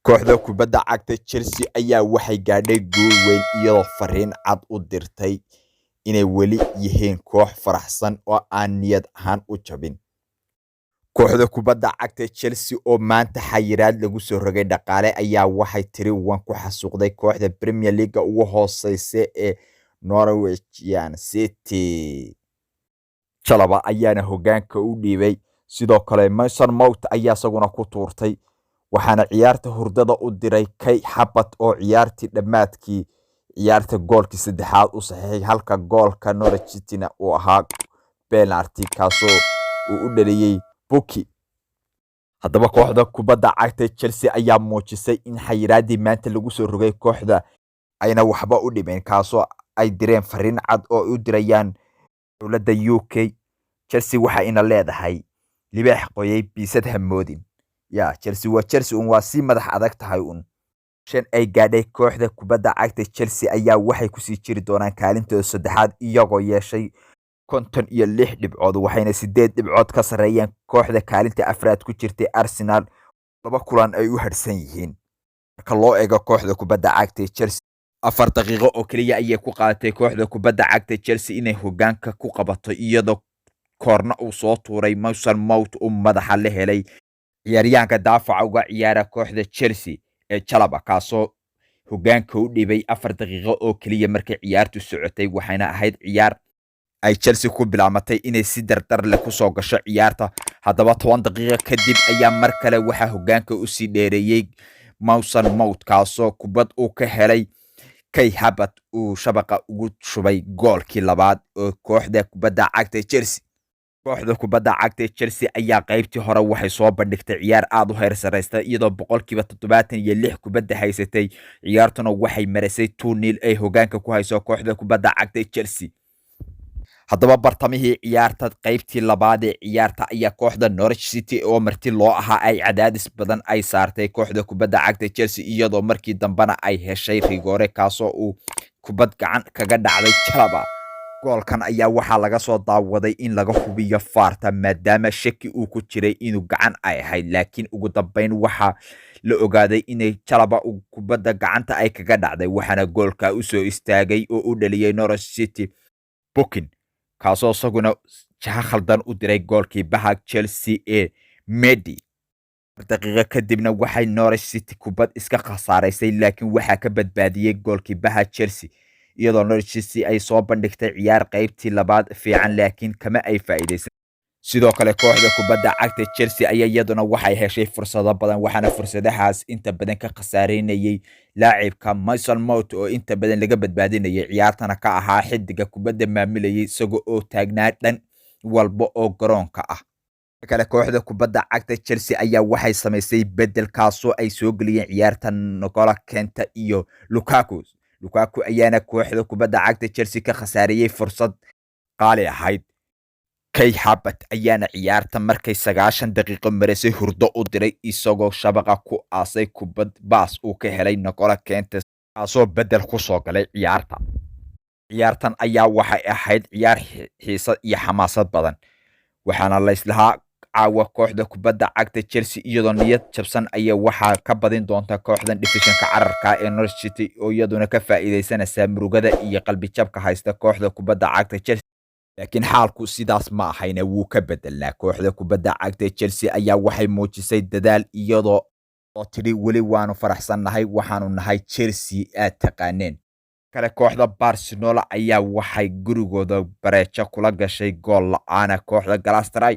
Kooxda kubadda cagta Chelsea ayaa waxay gaadhay guul weyn iyadoo fariin cad u dirtay inay weli yihiin koox faraxsan oo aan niyad ahaan u jabin. Kooxda kubadda cagta Chelsea oo maanta xayiraad lagu soo rogay dhaqaale ayaa waxay 3-1 ku xasuuqday kooxda Premier League ugu hooseysa ee Norwich City. Chalobah ayaana hogaanka u dhiibay, sidoo kale Mason Mount ayaa isaguna ku tuurtay, waxaana ciyaarta hurdada u diray Kai Havertz oo ciyaartii dhammaadkii ciyaarta goolkii saddexaad u saxiixay, halka goolka Norwich City-na uu ahaa penalty kaasoo uu u dhaliyay Pukki. Haddaba kooxda kubadda cagta Chelsea ayaa muujisay in xayiraadii maanta lagu soo rogay kooxda ayna waxba u dhimayn, kaasoo ay direen fariin cad oo ay u dirayaan dowladda UK. Chelsea waxa ina leedahay libaax qoyay biisad hamoodin. Ya Chelsea waa Chelsea un, waa sii madax adag tahay un. Shan ay gaadhay kooxda kubadda cagta Chelsea ayaa waxay kusii jiri doonaan kaalintooda saddexaad iyagoo yeeshay 56 dhibcood, waxayna 8 dhibcood ka sarreeyaan kooxda kaalinta afraad ku jirtay Arsenal, laba kulan ay u hadhsan yihiin. Marka loo eego kooxda kubadda cagta Chelsea, 4 daqiiqo oo keliya ayay ku qaadatay kooxda kubadda cagta Chelsea inay hogaanka ku qabato, iyadoo koorna uu soo tuuray Mason Mount uu madaxa la helay ciyaaryahanka daafaca uga ciyaara kooxda Chelsea ee Chalobah, kaasoo hogaanka u dhibay 4 daqiiqo oo keliya markay ciyaartu socotay. Waxayna ahayd ciyaar ay Chelsea ku bilaamatay inay si dardar leh kusoo gasho ciyaarta. Haddaba 10 daqiiqo kadib ayaa mar kale waxaa hogaanka usii dheereeyey Mason Mount, kaasoo kubad uu ka helay Kai Havertz uu shabaqa ugu shubay goolkii labaad oo kooxda kubadda cagta Chelsea. Kooxda kubadda cagta Chelsea ayaa qaybtii hore waxay soo bandhigtay ciyaar aad u heer sareysta, iyadoo 76% kubadda haysatay. Ciyaartuna waxay marisay 2-0 ay hogaanka ku hayso kooxda kubadda cagta Chelsea. Haddaba bartamihii ciyaarta qaybtii labaad ee ciyaarta ayaa kooxda Norwich City oo marti loo ahaa ay cadaadis badan ay saartay kooxda kubadda cagta Chelsea, iyadoo markii dambena ay heshay rigoore kaasoo uu kubad gacan kaga dhacday Chalobah. Goolkan ayaa waxaa laga soo daawaday in laga hubiyo VAR-ta, maadaama shaki uu ku jiray inuu gacan ay ahayd, laakiin ugu dambeyn waxaa la ogaaday inay Chalobah kubadda gacanta ay kaga dhacday. Waxaana goolka usoo istaagay oo u dhaliyay Norwich City Pukki, kaasoo isaguna jaha khaldan u diray goolkii baha Chelsea ee Mendy. Daqiiqo kadibna waxay Norwich City kubad iska khasaaraysay, laakiin waxaa ka badbaadiyey goolkii baha Chelsea, iyadoo Norwich City ay soo bandhigtay ciyaar qaybtii labaad fiican, laakiin kama ay faa'iidaysan. Sidoo kale kooxda kubadda cagta Chelsea ayaa iyaduna waxay heshay fursado badan, waxaana fursadahaas inta badan ka khasaareynayay laacibka Mason Mount oo inta badan laga badbaadinayay, ciyaartana ka ahaa xidiga kubadda maamulayay isaga oo taagnaa dhan walba oo garoonka ah. Kale kooxda kubadda cagta Chelsea ayaa waxay samaysay bedel, kaasoo ay soo geliyeen ciyaarta N'Golo Kante iyo Lukaku. Lukaku ayaana kooxda kubadda cagta Chelsea ka khasaareeyey fursad qaali ahayd. Kai Havertz ayaana ciyaarta markay 90 daqiiqo marisay hurdo u diray, isagoo shabaqa ku aasay kubad baas uu ka helay N'Golo Kante, kaasoo bedel ku soo galay ciyaarta. Ciyaartan ayaa waxay ahayd ciyaar xiisad iyo xamaasad badan, waxaana layslahaa caawa kooxda kubadda cagta Chelsea iyadoo niyad jabsan ayaa waxaa ka badin doonta kooxdan division-ka cararka ee Norwich City, oo iyaduna ka faa'iidaysanaysa murugada iyo qalbi jabka haysta kooxda kubadda cagta Chelsea. Laakiin xaalku sidaas ma ahayne, wuu ka bedelnaa. Kooxda kubadda cagta Chelsea ayaa waxay muujisay dadaal, iyadoo oo tidhi weli waanu faraxsannahay, waxaanu nahay Chelsea aad taqaaneen. Kale kooxda Barcelona ayaa waxay gurigooda bareejo kula gashay gool la-aana kooxda Galatasaray,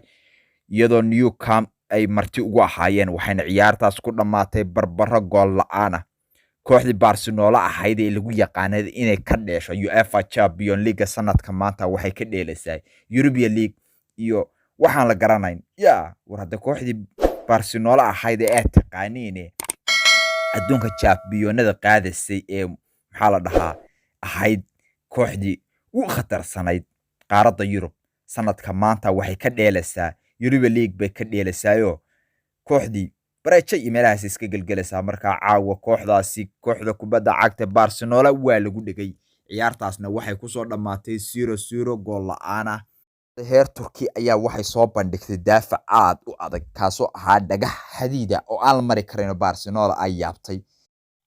iyadoo Nou Camp ay marti ugu ahaayeen, waxayna ciyaartaas ku dhammaatay barbaro gool la-aana. Kooxdii Barcelona ahayd ee lagu yaqaanay inay ka dheesho UEFA Champion League sanadka maanta waxay ka dheelaysaa Europa League iyo waxaan la garanayn. Ya war hadda kooxdii Barcelona ahayd ee aad taqaaniin adduunka championada qaadaysay ee maxaa la dhahaa ahayd kooxdii ugu khatarsanayd qaaradda Yurub, sanadka maanta waxay ka dheelaysaa Europa League bay ka dheelaysaayo, kooxdii bareejo iyo meelahaas iska gelgelaysaa. Markaa caawa kooxdaasi, kooxda kubadda cagta Barcelona, waa lagu dhegay, ciyaartaasna waxay kusoo dhammaatay 0-0 gool la-aan ah. Heer Turki ayaa waxay soo bandhigtay daafac aad u adag, kaasoo ahaa dhagax xadiida oo aan la mari karin. Barcelona ay yaabtay.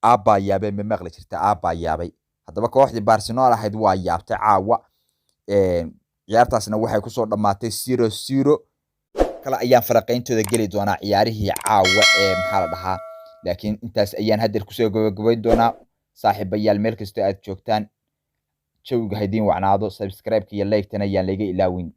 Aabbaa yaabay, ma maqli jirta? Aabbaa yaabay. Haddaba kooxdii Barcelona ahayd waa yaabtay caawa. Ciyaartaasna waxay kusoo dhammaatay 0-0. Kale ayaan faraqayntooda geli doonaa ciyaarihii caawa ee maxaa la dhahaa, laakiin intaas ayaan haddeer kusoo gabagabayn doonaa. Saaxiibayaal, meel kastoo aad joogtaan, jawiga ha idiin wacnaado. Subscribe-ka iyo like-tana ayaan laga ilaawin.